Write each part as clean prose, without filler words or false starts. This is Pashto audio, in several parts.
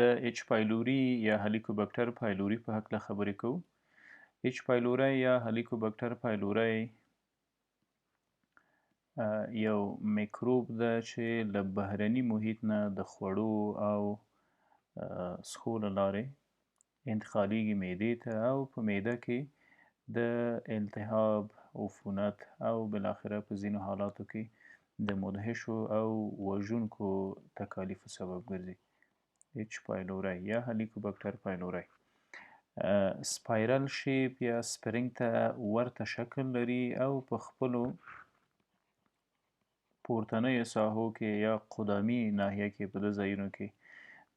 د H pylori یا هلیکوبکټر پایلوري په هکله خبرې کوو. H pylori یا هلیکوبکټر پایلوري یو میکروب ده چې له بهرني محیط نه د خوړو او څښو له لارې انتقالیږي معدې ته، او په معده کې د التهاب، عفونت او بالاخره په ځینو حالاتو کې د مدهشو او وژونکو تکالیفو سبب ګرځي. H pylori یا هلیکوبکټر پایلوري spiral shape یا spring ته ورته شکل لري او په خپلو پورتنیو ساحو کې یا قدامي ناحیه کې په ده ځایونو کې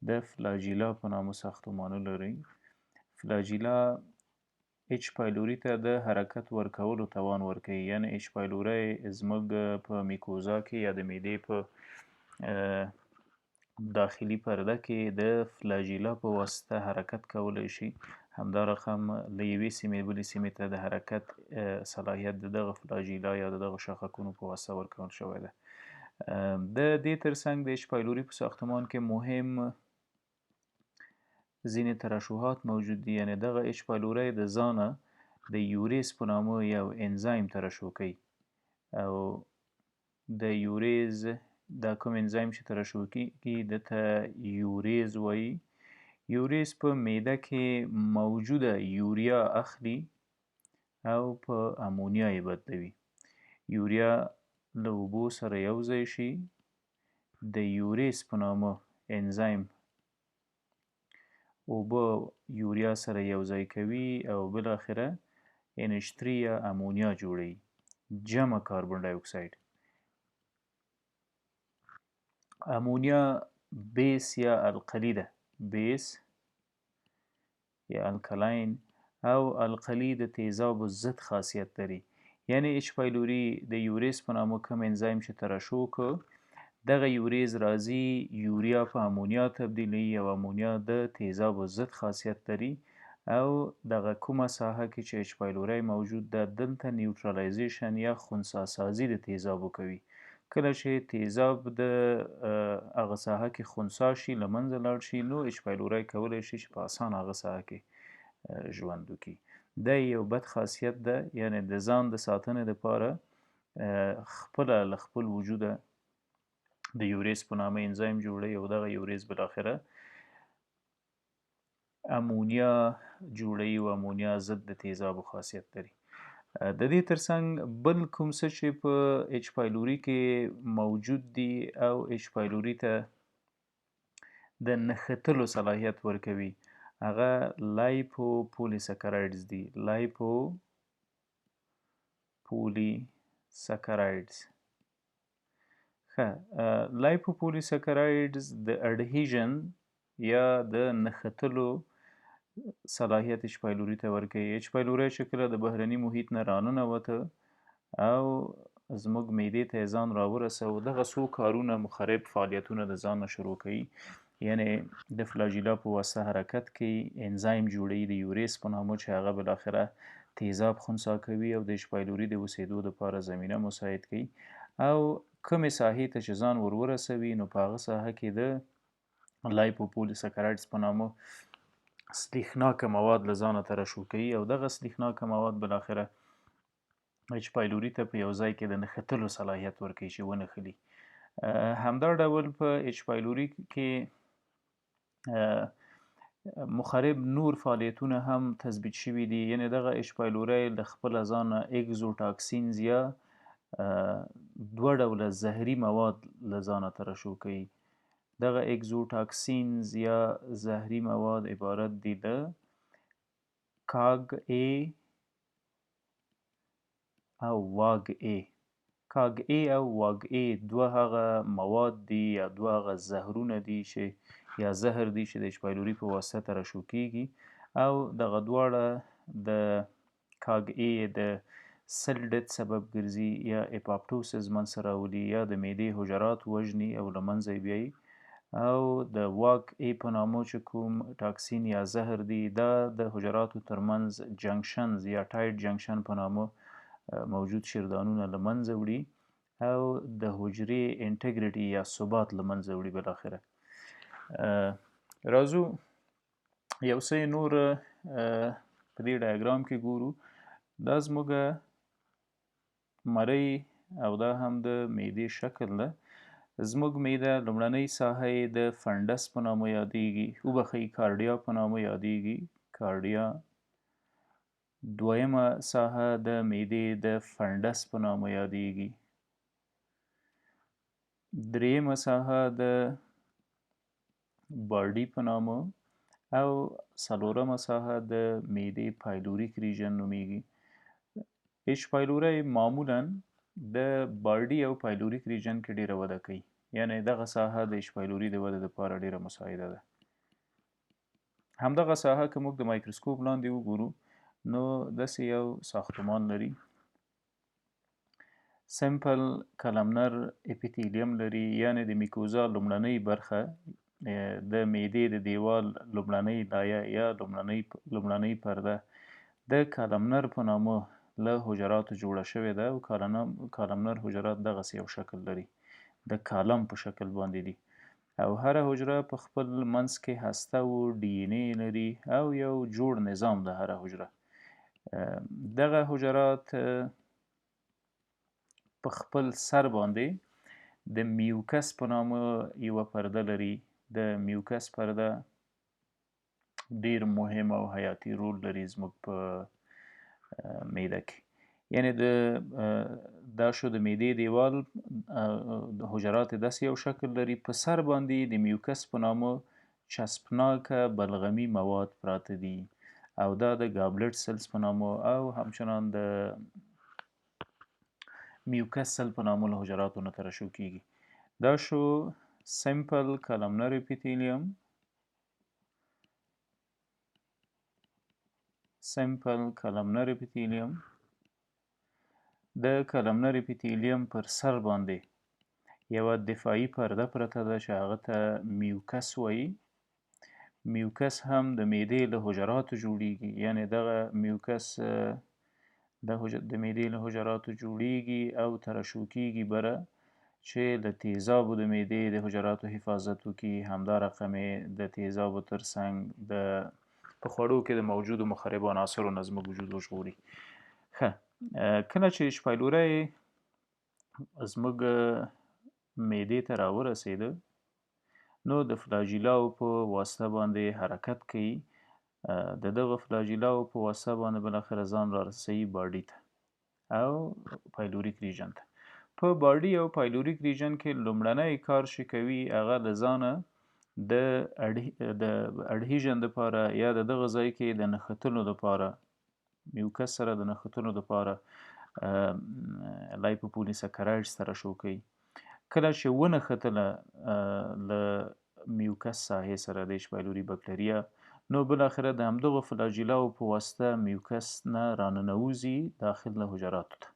د flagella په نامه ساختمانونه لري. flagella H pylori ته د حرکت ورکولو توان ورکوي، یعنې H pylori زموږ په mucosa کې یا د معدې په داخلي پرده کې د flagella په واسطه حرکت کولی شي. همدا رقم له یوې سیمې بلې سیمې ته د حرکت صلاحیت د دغه flagella یا د دغه شاخکونو په واسطه ورکول شوی دی. د دې ترڅنګ د H pylori په ساختمان کې مهم ځینې ترشحات موجود دي، یعنې دغه H pylori د ځانه د urease په نامه یو انزایم ترشح کوي، او د urease دا کوم انزایم چې ترشح کیږي ده ته urease وایي. urease په معده کې موجوده یوریا اخلي او په امونیا یې بدلوي. یوریا له اوبو سره یو ځای شي، د urease په نامه انزایم اوبه یوریا سره یو ځای کوي او بالاخره NH3 یا امونیا جوړوي، جمع کاربن ډای اکساید. امونیا base یا القلي ده، base یا alkaline، او القلي د تیزابو ضد خاصیت لري. یعنې H pylori د urease په نامه کوم انزایم چې ترشح کړ، دغه urease راځي یوریا په امونیا تبدیلوي او امونیا د تیزابو ضد خاصیت لري، او دغه کومه ساحه کې چې H pylori موجود ده دلته neutralization یا خنثی سازي د تیزابو کوي. کله چې تیزاب د هغه ساحه کې خنثی شي، له منځه لاړ شي، نو H pylori کولی شي چې په اسانه هغه ساحه کې ژوند وکړي. دا یو بد خاصیت ده، یعنې د ځان د ساتنې دپاره خپله له خپل وجوده د urease په نامه انزایم جوړوي، او دغه urease بالاخره امونیا جوړوي او امونیا ضد د تیزابو خاصیت لري. د دې ترڅنګ بل کوم څه چې په H pylori کې موجود دي او H pylori ته د نښتلو صلاحیت ورکوي هغه lipopolysaccharides دي. lipopolysaccharides. ښه، lipopolysaccharides د adhesion یا د نښتلو صلاحیت H pylori ته ورکوي. H pylori چې کله د بهرني محیط نه راننوته او زموږ معدې ته یې ځان راورسوه، دغه څو کارونه مخرب فعالیتونه د ځان نه شروع کوي، یعنې د flagella په واسطه حرکت کوي، انزایم جوړوي د urease په نامه چې هغه بالاخره تیزاب خنثی کوي او د H pylori د اوسېدو دپاره زمینه مساعد کوي، او کومې ساحې ته چې ځان ور ورسوي نو په هغه ساحه کې د lipopolysaccharides په نامه سلیخناکه مواد له ځانه ترشح کوي، او دغه سلیخناکه مواد بالاخره H pylori ته په یو ځای کې د نښتلو صلاحیت ورکوي چې ونښلي. همدا ډول په H pylori کې مخرب نور فعالیتونه هم تثبیت شوي دي، یعنې دغه H pylori له خپله ځانه exotoxins یا دوه ډوله زهري مواد له ځانه ترشح کوي. دغه exotoxins یا زهري مواد عبارت دي له Cag A او Wag A. Cag A او Wag A دوه هغه مواد دي یا دوه هغه زهرونه دي چې یا زهر دي چې د H pylori په واسطه ترشح کیږي، او دغه دواړه د Cag A د cell death سبب ګرځي یا apoptosis منځته راولي یا د معدې حجرات وژني او له منځه یې بیایي، او د Wag A په نامه چې کوم toxin یا زهر دي دا د حجراتو ترمنځ junctions یا tight junction په نامه موجود شیردانونه له منځه وړي او د حجرې integrity یا ثبات له منځه وړي بالاخره. راځو یو څه نور په دې ډایګرام کې ګورو. دا زموږ مرۍ او دا هم د معدې شکل ده. زموږ معده لومړنۍ ساحه یې د fundus په نامه یادیږي، وبخښئ cardia په نامه یادیږي، cardia. دویمه ساحه د معدې د fundus په نامه یادیږي. دریمه ساحه د body په نامه او څلورمه ساحه د معدې pyloric region نومیږي. H pylori معمولا د body او pyloric region کې ډیره وده کوي، یعنی دغه ساحه د H pylori د ودې لپاره ډیره مساعده ده. همدغه ساحه که موږ د مایکروسکوپ لاندې وګورو نو داسې یو ساختمان لري، simple columnar epithelium لري، یعنی د mucosa لومړنۍ برخه د معدې د دیوال لومړنۍ لایه یا لومړنۍ پرده د columnar په نامه له حجراتو جوړه شوې ده او columnar حجرات دغسې یو شکل لري، د column په شکل باندې دي او هره حجره په خپل منځ کې هسته او DNA لري او یو جوړ نظام ده هره حجره. دغه حجرات په خپل سر باندې د mucus په نامه یوه پرده لري. د mucus پرده ډیر مهم او حیاتي رول لري زموږ په معده کې، یعنی د دا شو د معدې دیوال حجرات داسې یو شکل لري، په سر باندې د mucus په نامه چسپناکه بلغمي مواد پراته دي او دا د goblet cells په نامه او همچنان د mucus cell په نامه له حجراتو نه ترشح کیږي. دا شو simple columnar epithelium، simple columnar epithelium. د columnar epithelium پر سر باندې یوه دفاعي پرده پرته ده چې هغه ته mucus وایي. mucus هم د معدې له حجراتو جوړیږي، یعنی دغه mucus د معدې له حجراتو جوړیږي او ترشح کیږي بره چې له تیزابو د معدې د حجراتو حفاظت وکړي. همدا رقم یې د تیزابو ترڅنګ د په خوړو کې د موجودو مخربو عناصرو نه زموږ وجود وژغوري. ښه، کله چې H pylori زموږ معدې ته راورسېده نو د flagella و په واسطه باندې حرکت کوي. د دغه flagella و په واسطه باندې بالاخره ځان رارسوي body ته او pyloric region ته. په body او pyloric region کې لومړنی کار چې کوي هغه له ځانه د adhesion دپاره یا د دغه ځای کې د نښتلو دپاره، mucus سره د نښتلو دپاره lipopolysaccharides ترشح کوي. کله چې ونښتله له mucus ساحې سره د H pylori بکتریا، نو بالاخره د همدغو flagella و په واسطه mucus نه راننوځي داخل له حجراتو ته.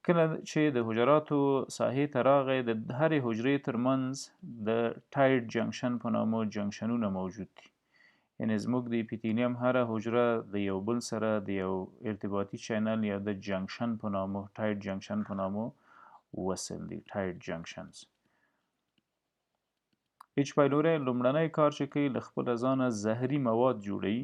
کله چې د حجراتو ساحې ته راغی د هرې حجرې ترمنځ د tight junction په نامه junction ونه موجود دي، یعنی زموږ د epithelium هره حجره د یو بل سره د یو ارتباطي channel یا د junction په نامه، tight junction په نامه وصل دي، tight junctions. H pylori لومړنی کار چې کوي له خپله ځانه زهري مواد جوړوي.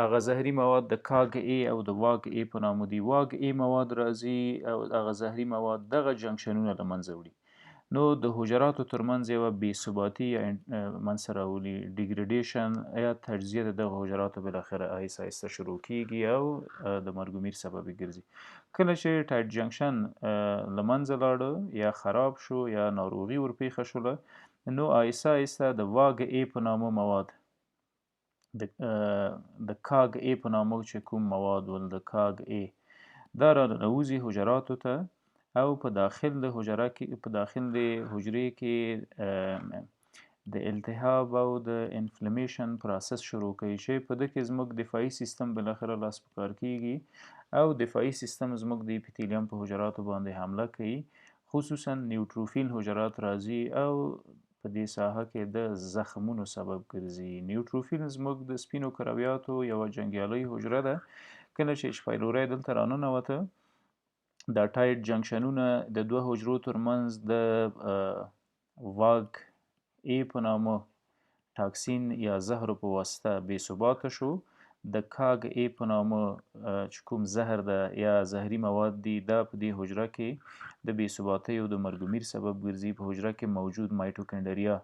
هغه زهري مواد د Cag A او د Wag A په نامه دي. Wag A مواد راځي او هغه زهري مواد دغه junction ونه له منځه وړي، نو د حجراتو ترمنځ یوه بې ثباتي یا منځته راولي، degradation یا تجزیه د دغه حجراتو بالاخره آهسته آهسته شروع کیږي او د مرګ و میر سبب یې ګرځي. کله چې tight junction له منځه لاړه یا خراب شو یا ناروغي ورپېښه شوله، نو آهسته آهسته د Wag A په نامه مواد، د Cag A په نامه چې کوم مواد ول، د Cag A دا راننوځي حجراتو ته او په داخل د حجره کې، په داخل د حجرې کې د التهاب او د inflammation process شروع کوي چې په ده کې زموږ دفاعي سیستم بالاخره لاس په کار کیږي او دفاعي سیستم زموږ د epithelium په حجراتو باندې حمله کوي، خصوصا neutrophil حجرات راځي او په دې ساحه کې د زخمونو سبب ګرځي. neutrophil زموږ د سپینو کرویاتو یوه جنګیالۍ حجره ده. کله چې H pylori دلته راننوته، دا tight junction ونه د دوه حجرو ترمنځ د Wag ای په نامه ټاکسین یا زهرو په واسطه بې ثباته شو. د کاګ ای په نامه چې کوم زهر ده یا زهري مواد دي، دا په دې حجره کې د بې ثباتۍ او د مرګ و میر سبب ګرځي. په حجره کې موجود مایټوکندریا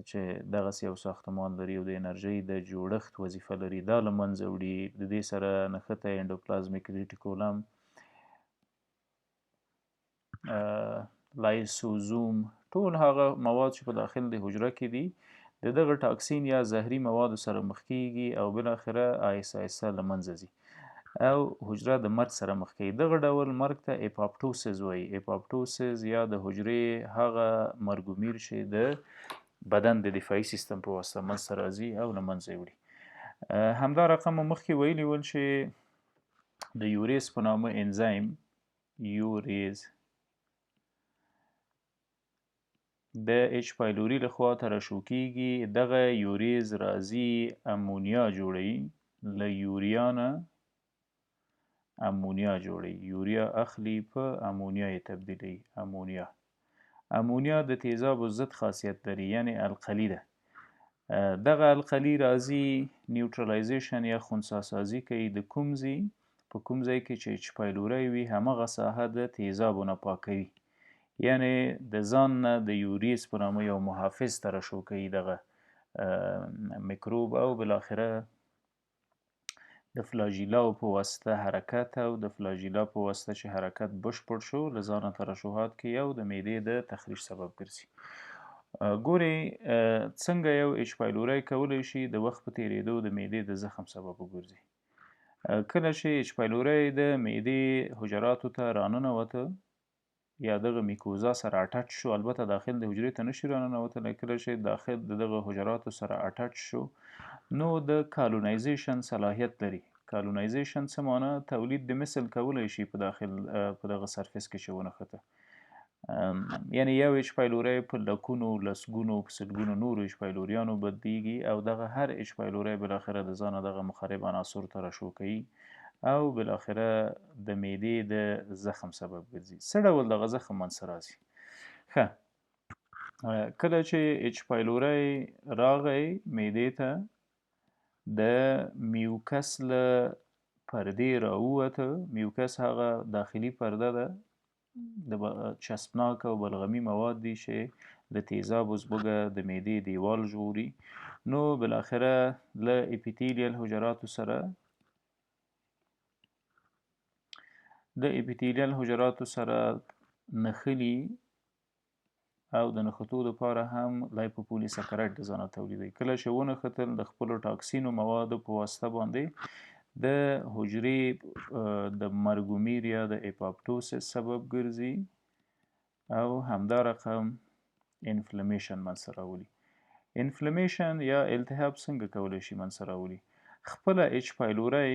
چې دغسې یو ساختمان لري او د انرژۍ د جوړښت وظیفه لري، دا له منځه وړي. د دې سره نښتی انډوپلازمیک ریټیکولم، لایسوزوم، ټول هغه مواد چې په داخل د حجره کې دي د دغه ټاکسین یا زهري موادو سره مخ کیږي او بالاخره آهسته آهسته له منځه ځي او حجره د مرګ سره مخ کوي. دغه ډول مرګ ته اپاپټوسز وایي. اپاپټوسز یا د حجرې هغه مرګ و میر چې د بدن د دفاعي سیستم په واسطه منځته راځي او له منځه یې وړي. همدا رقم مو مخکې ویلي ول چې د یوریز په نامه انزایم، یوریز د اچ پایلوري لخوا ترشح کیږي. دغه یوریز راځي امونیا جوړوي، له یوریا نه امونیا جوړوي، یوریا اخلي په امونیا یې تبدیلوي. امونیا د تیزابو ضد خاصیت لري، یعنی القلي ده. دغه القلي راځي نیوټرلایزیشن یا خنثی کوي د کوم ځای، په کوم ځای کې چې اچ پایلوري وي همغه ساحه د تیزابو نه پاکوي، یعنی د ځان نه د یوریز په نامه یو محافظ ترشح کوي دغه میکروب، او بالاخره د فلاژیلاو په واسطه حرکت او د فلاژیلا په واسطه چې حرکت بشپړ شو له ځانه ترشحات کوي او د معدې د تخریش سبب ګرځي. ګورئ څنګه یو اچ پایلوری کولی شي د وخت په تیریدو د معدې د زخم سبب وګرځي. کله چې اچ پایلوری د معدې حجراتو ته راننوته یا دغه میکوزا سره اټچ شو، البته داخل د حجرې ته نشي راننوتلی، کله چې داخل د دغه حجراتو سره اټچ شو نو د کالونایزیشن صلاحیت لري. کالونایزیشن څه معنی؟ تولید د مثل کولی شي په داخل په دغه surface کې چې ونښته. یعنی یو اچ پایلوری په لکونو، لسګونو، په سلګونو نورو اچ پایلوریانو بدلیږي او دغه هر اچ پایلوری بالاخره د ځانه دغه مخرب عناصر ترشح کوي او بالاخره د معدې د زخم سبب ګرځي. څه ډول دغه زخم منځته راځي؟ ښه، کله چې اچ پایلوری راغی معدې ته، د میوکس له پردې راووته. میوکس هغه داخلي پرده ده، د چسپناک او بلغمي مواد دي چې له تیزابو زموږه د معدې دیوال ژغوري. نو بالاخره له اپیتیلیل حجراتو سره، د اپیتیلیل حجراتو سره نښلي او د نښتو دپاره هم لایپوپولیساکرایډ د ځانه تولیدوي. کله چې ونښتل د خپلو ټاکسینو موادو په واسطه باندې د حجرې د مرګ و میر یا د اپاپټوسس سبب ګرځي او همدا رقم inflammation منځته راولي. inflammation یا التهاب څنګه کولی شي منځته راولي؟ خپله اچ پایلوری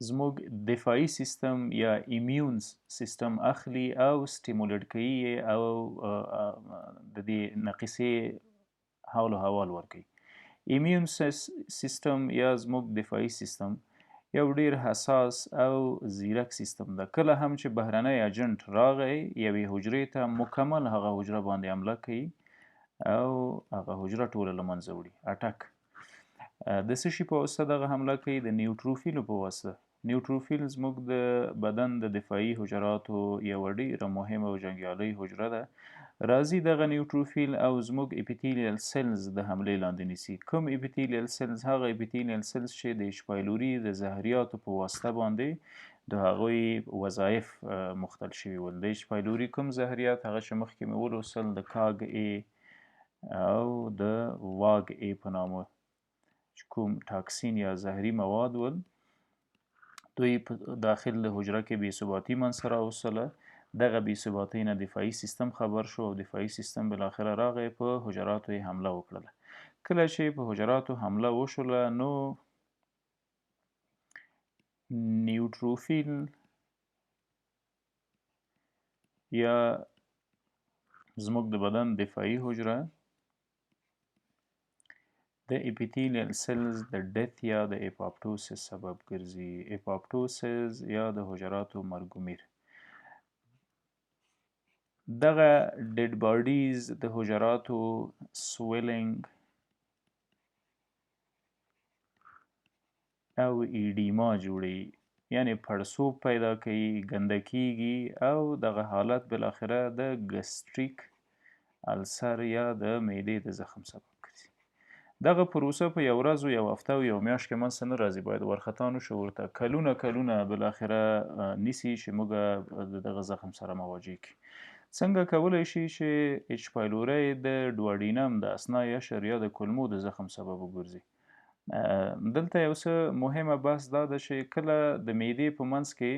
زموږ دفاعي سیستم یا immune system اخلي او stimulate کوي یې او د دې نقیصې حال و حوال ورکوي. immune system یا زموږ دفاعي سیستم یو ډیر حساس او زیرک سیستم ده. کله هم چې بهرنی agent راغی یوې حجرې ته، مکمل هغه حجره باندې حمله کوي او هغه حجره ټوله له منځه وړي. attack د څه شي په واسطه دغه حمله کوي؟ د نیوټروفیلو په واسطه. نیوټروفیل زموږ د بدن د دفاعي حجراتو یوه ډیره مهمه او جنګیالۍ حجره ده. راځي دغه نیوټروفیل او زموږ epithelial cells د حملې لاندې نیسي. کوم epithelial cells؟ هغه epithelial cells چې د اچ پایلوري د زهریاتو په واسطه باندې د هغوی وظایف مختل شوي ول. د اچ پایلوري کوم زهریات؟ هغه چې مخکې مې ولوستل، د کاګ ای او د واګ ای په نامه چې کوم ټاکسین یا زهري مواد ول، دوی په داخل د حجره کې بې ثباتي منځته راوستله. دغه بې ثباتۍ نه دفاعي سیستم خبر شو او دفاعي سیستم بالاخره راغی په حجراتو یې حمله وکړله. کله چې په حجراتو حمله وشوله نو نیوټروفیل یا زموږ د بدن دفاعي حجره د epithelial cells د death یا د apoptosis سبب ګرځي. apoptosis یا د حجراتو مرګ و میر. دغه dead bodies د حجراتو swelling او edema جوړوي، یعنی پړسوب پیدا کوي، ګنده کیږي، او دغه حالت بالاخره د gastric ulcer یا د معدې د زخم سبب ګرځي. دغه پروسه په یو ورځ او یو هفته او یو میاشت کې منځته نه راځي، باید وارخطا نه شو ورته، کلونه کلونه بالاخره نیسي چې موږ د دغه زخم سره مواجه کړي. څنګه کولی شي چې H pylori د duodenum د اثنای عشر یا د کولمو د زخم سبب وګرځي؟ دلته یو څه مهمه بحث دا ده چې کله د معدې په منځ کې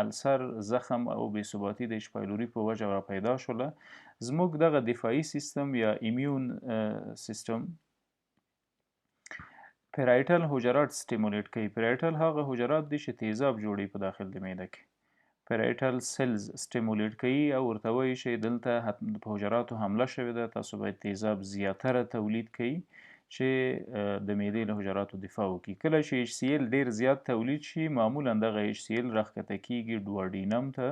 ulcer، زخم او بې ثباتي د H pylori په وجه را پیدا شوله، زموږ دغه دفاعي سیستم یا immune system parietal حجرات stimulate کوي. parietal هغه حجرات دي چې تیزاب جوړوي په داخل د معده کې. parietal cells stimulate کوي او ورته وایي چې دلته په حجراتو حمله شوې ده، تاسو باید تیزاب زیاتره تولید کړئ چې د معدې له حجراتو دفاع وکړي. کله چې HCl ډیر زیات تولید شي، معمولا دغه HCl راښکته کیږي duodenum ته،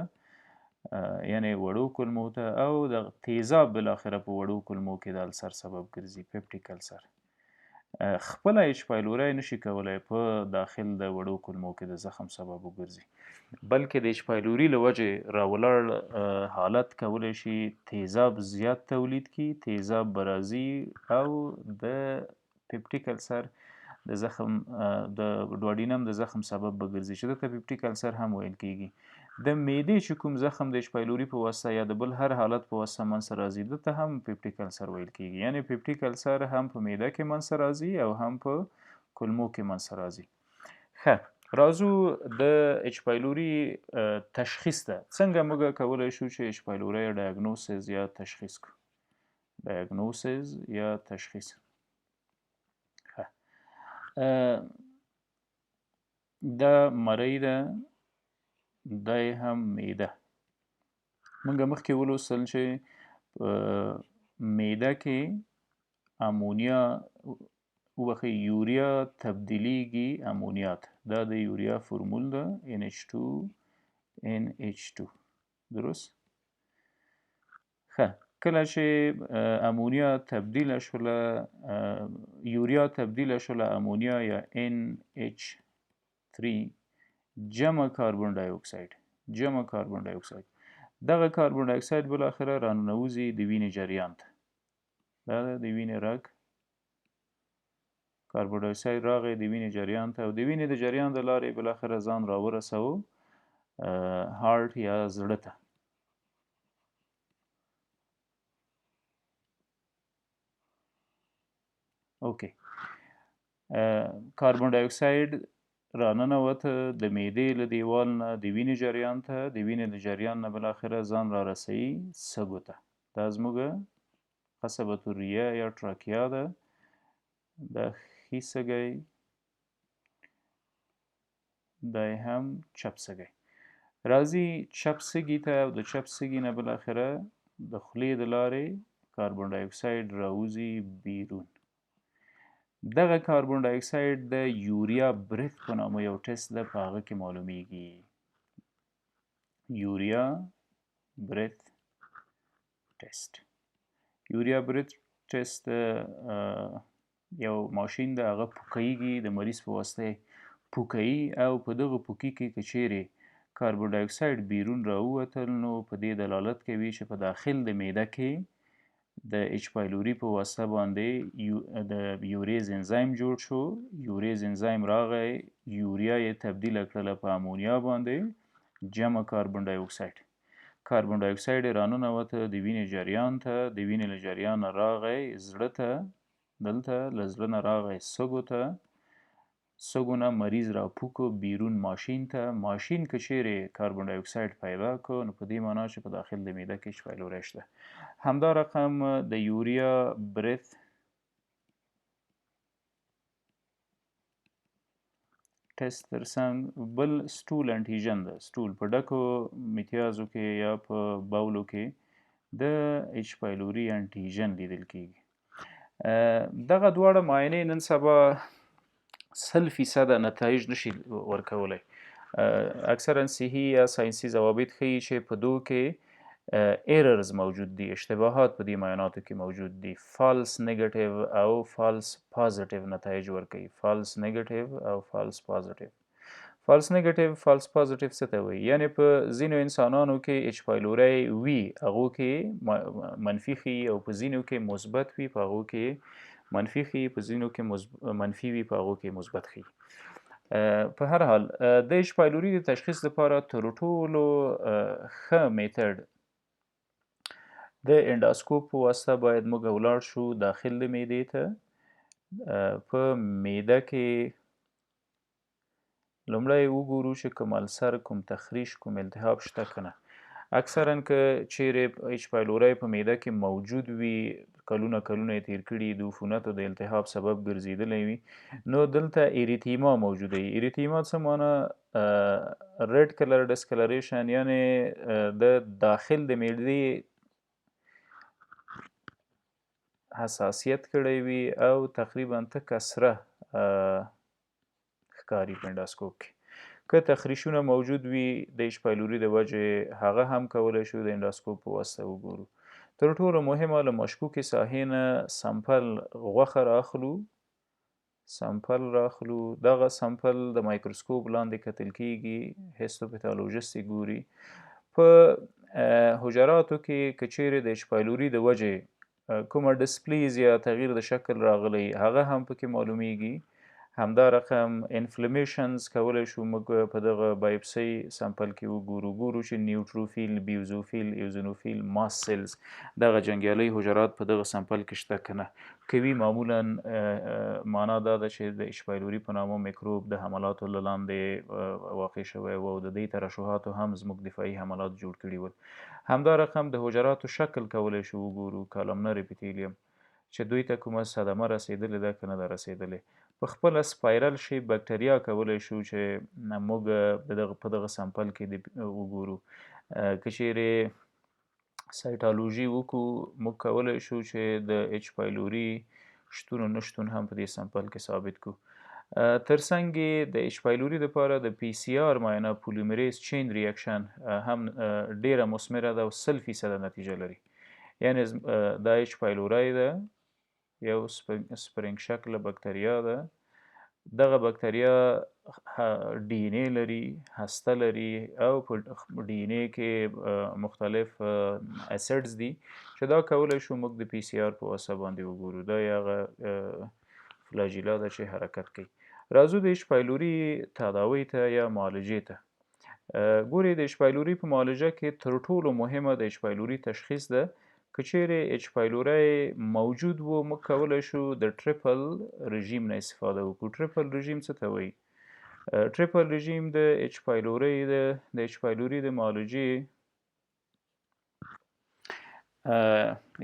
یعنی وړو کولمو ته، او د تیزاب بالاخره په وړو کولمو کې د ulcer سبب ګرځي، peptic ulcer. خپله H pylori نشي کولی په داخل د وړو کولمو کې د زخم سبب وګرځي، بلکې د H pylori له وجې راولاړ حالت کولی شي تیزاب زیات تولید کړي، تیزاب به راځي او د peptic ulcer د زخم، د duodenum د زخم سبب به ګرځي چې دته peptic ulcer هم ویل کیږي. د معدې چې کوم زخم د H pylori په واسطه یا د بل هر حالت په واسطه منځته راځي، دته هم peptic ulcer ویل کیږي. یعنی peptic ulcer هم په معده کې منځته راځي او هم په کولمو کې منځته راځي. ښه، راځو د H pylori تشخیص ته. څنګه موږ کولی شو چې H pylori diagnosis یا تشخیص کړو؟ diagnosis یا تشخیص. ښه، دا مرۍ ده، دا یې هم معده. موږ مخکې ولوستل چې په معده کې امونیا، وبخښئ، یوریا تبدیلیږي امونیا ته. دا د یوریا فرمول ده، NH2 NH2، درست؟ ښه، کله چې امونیا تبدیله شوله، یوریا تبدیله شوله امونیا یا NH3 جمع کاربن ډای اکساید، جمع کاربن ډای اکساید، دغه کاربن ډای اکساید بالاخره راننوځي د وینې جریان ته. دا ده د وینې رګ، کاربن ډای اکساید راغی د وینې جریان ته، او د وینې د جریان د لارې بالاخره ځان راورسوو heart یا زړه ته. okay، کاربن ډای اکساید راننوته د معدې له دیوال نه د وینې جریان ته، د وینې د جریان نه بالاخره ځان را رسوي سږو ته. دا زموږ قصبة الریه یا trachea ده، دا ښي سږی، دا یې هم چپ سږی. راځي چپ سږي ته، او د چپ سږي نه بالاخره د خولې د لارې کاربن ډای اکساید راوځي بیرون. دغه کاربن ډای اکساید د urea breath په نامه یو ټیسټ ده، په هغه کې معلومیږي. urea breath test، urea breath test یو ماشین ده، هغه پوکیږي د مریض په واسطه پوکوي، او په دغه پوکي کې که چیرې کاربن ډای اکساید بیرون راووتل، نو په دې دلالت کوي چې په داخل د معده کې د H pylori په واسطه باندې د urease انزایم جوړ شو. urease انزایم راغی، یوریا یې تبدیله کړله په امونیا باندې جمع کاربن ډای اکساید. کاربن ډای اکساید یې راننوته د وینې جریان ته، د وینې له جریانه راغی زړه ته، دلته له زړه نه راغی سږو ته، سږو نه مریض راپوکو بیرون ماشین ته. ماشین که چیرې کاربن ډای اکساید پیدا کو، نو په دې معنا چې په داخل د معده کې H pylori شته. همدا رقم د urea breath test ترڅنګ بل stool antigen ده. stool په ډکو میتیازو کې یا په بولو کې د H pylori antigen لیدل کیږي. دغه دواړه معاینې نن سبا 100% نتایج نشي ورکولی. اکثرا صحي یا ساینسي ضوابط ښیي چې په دو کې errors موجود دي، اشتباهات په دې معایناتو کې موجود دي. false negative او false positive نتایج ورکوي. false negative او false positive. false negative، false positive څه ته وایي؟ یعنې په ځینو انسانانو کې H pylori وي، هغو کې منفي ښیي، او په ځینو کې مثبت وي، په هغو کې منفي ښیي، په ځینو کې منفي وي، په هغو کې مثبت ښیي. په هر حال د H pylori د تشخیص لپاره تر ټولو ښه method د endoscope په واسطه باید موږ ولاړ شو داخل د معدې ته. په معده کې لومړی وګورو چې کوم ulcer، کوم تخریش، کوم التهاب شته که نه. اکثرا که چیرې H pylori په معده کې موجود وي، کلونه کلونه یې تیر کړي، د عفونت او د التهاب سبب ګرځېدلی وي، نو دلته erythema موجوده وي. erythema څه معنا؟ red color discoloration، یعنې د داخل د معدې حساسیت کړی وي او تقریبا تکه سره ښکاري په endoscope کې. که تخریشونه موجود وي د H pylori د وجې، هغه هم کولی شو د endoscope په واسطه وګورو. تر ټولو مهمه له مشکوکې ساحې نه sample غوښه راخلو، sample راخلو. دغه sample د مایکروسکوپ لاندې کتل کیږي، histopathologist یې ګوري. په حجراتو کې که چیرې د H pylori د وجې کومه dysplasia یا تغییر د شکل راغلی، هغه هم پکې معلومیږي. همدا رقم inflammations کولی شو موږ په دغه biopsy sample کې وګورو، ګورو چې neutrophil، basophil، eosinophil، mast cells، دغه جنګیالي حجرات په دغه sample کې شته که نه. کوي معمولا معنا دا ده چې د H pylori په نامه میکروب د حملاتو له لاندې واقع شوی و او د دې ترشحاتو هم زموږ دفاعي حملات جوړ کړي ول. همدا رقم د حجراتو شکل کولی شو وګورو، columnar epithelium، چې دوی ته کومه صدمه رسېدلې ده که نه ده رسېدلې. په خپله spiral shape بکټریا کولی شو چې موږ په دغه sample کې وګورو. که چیرې cytology وکړو، موږ کولی شو چې د H pylori شتون او نشتون هم په دې sample کې ثابت کړو. ترڅنګ یې د H pylori دپاره د PCR معاینه، polymerase chain reaction، هم ډیره مثمره ده او 100% نتیجه لري. یعنې دا H pylori ده، یو spring شکله بکتریا ده. دغه بکتریا DNA لري، هسته لري، او په DNA کې مختلف acids دي چې دا کولی شو موږ د PCR په واسطه باندې وګورو. دا یې هغه flagella ده چې حرکت کوي. راځو د H pylori تداوی ته یا معالجې ته. ګورئ د H pylori په معالجه کې تر ټولو مهمه د H pylori تشخیص ده. که چیرې H pylori موجود و، موږ کولی شو د triple regime نه استفاده وکړو. triple regime څه ته وایي؟ triple regime د H pylori د معالجې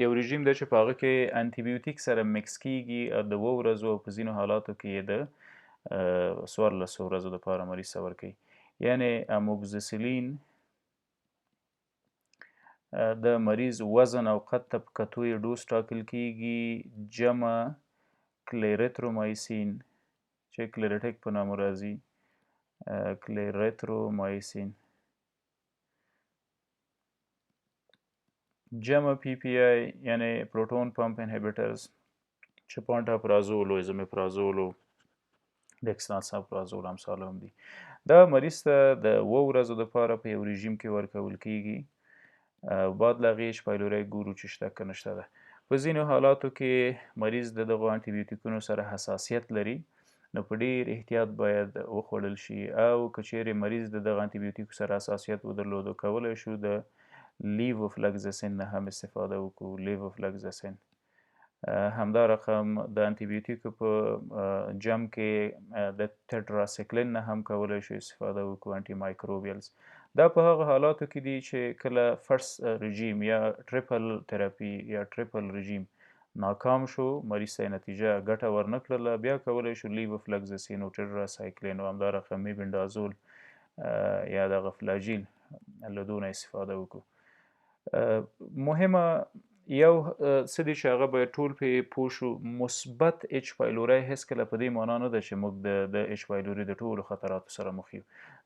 یو رژیم دی چې په هغه کې انتیبیوتیک سره mix کیږي د 7 ورځو او په ځینو حالاتو کې یې د 14 ورځو دپاره مریض ته ورکوي. یعنې amoxicillin د مریض وزن او قد ته په کتو یې ډوز ټاکل کیږي، جمع clarithromycin چې Claritic په نامه راځي، clarithromycin جمع PPI یعنې proton pump inhibitors چې pantoprazole او esomeprazole او dexlansoprazole امثال هم دي. دا مریض ته د 7 ورځو دپاره په یو رژیم کې ورکول کیږي. بعد له هغې H pylori ګورو چې شته که نشته ده. په ځینو حالاتو کې مریض د دغو انټیبیوتیکونو سره حساسیت لري، نو په ډیر احتیاط باید وخوړل شي، او که چیرې مریض د دغه انټیبیوتیکو سره حساسیت ودرلودو، کولی شو د levofloxacin نه هم استفاده وکړو. levofloxacin. همدا رقم د انټیبیوتیکو په جم کې د tetracycline نه هم کولی شو استفاده وکړو، antimicrobials. دا په هغه حالاتو کې دي چې کله first regime یا triple therapy یا triple regime ناکام شو، مریض ته یې نتیجه ګټه ورنه کړله، بیا کولی شو levofloxacin او tetracycline او همدا رقم mebendazole یا دغه Flagyl له دونه استفاده وکړو. مهمه یو څه دي چې هغه باید ټول پرې پوه شو، مثبت H pylori هېڅکله په دې معنا نه ده چې موږ د H pylori د ټولو خطراتو سره مخ یو.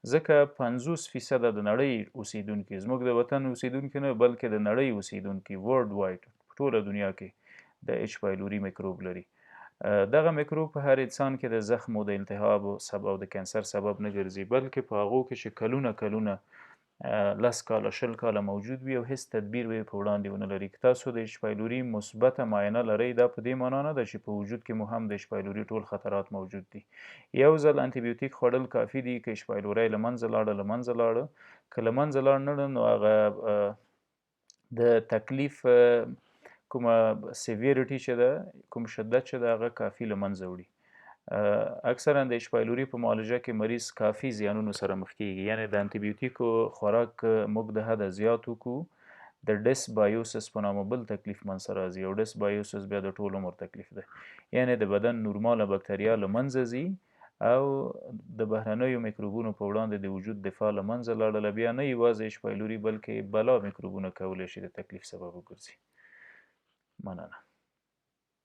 ځکه 50% د نړۍ اوسیدونکي، زموږ د وطن اوسیدونکي نه بلکې د نړۍ اوسیدونکي world wide په ټوله دنیا کې د H pylori میکروب لري. دغه میکروب په هر انسان کې د زخم او د التهاب او د کینسر سبب نه ګرځي، بلکې په هغو کې چې کلونه کلونه 10 کاله 20 کاله موجود وي او هیڅ تدبیر به یې په وړاندې ونه لري. که تاسو د H pylori مثبته معاینه لرئ، دا په دې معنا نه ده چې په وجود کې مو هم د H pylori ټول خطرات موجود دي. یو ځل انتیبیوتیک خوړل کافي دي. که H pylori له منځه لاړه له منځه لاړه، که له منځه لاړ نه نو هغه د تکلیف کومه severity چې ده، کوم شدت چې ده، هغه کافي له منځه وړي. اکثرا د H pylori په معالجه کې مریض کافي زیانونو سره مخ کیږي، یعنی د انتیبیوتیکو خوراک موږ د حده زیات وکړو د dysbiosis په نامه بل تکلیف منځته راځي، او dysbiosis بیا د ټول عمر تکلیف دی، یعنی د بدن نورماله بکتریا له منځه ځي او د بهرنیو میکروبونو په وړاندې د وجود دفاع له منځه لاړله، بیا نه یوازې H pylori بلکې بلا میکروبونه کولی شي د تکلیف سبب وګرځي. مننه.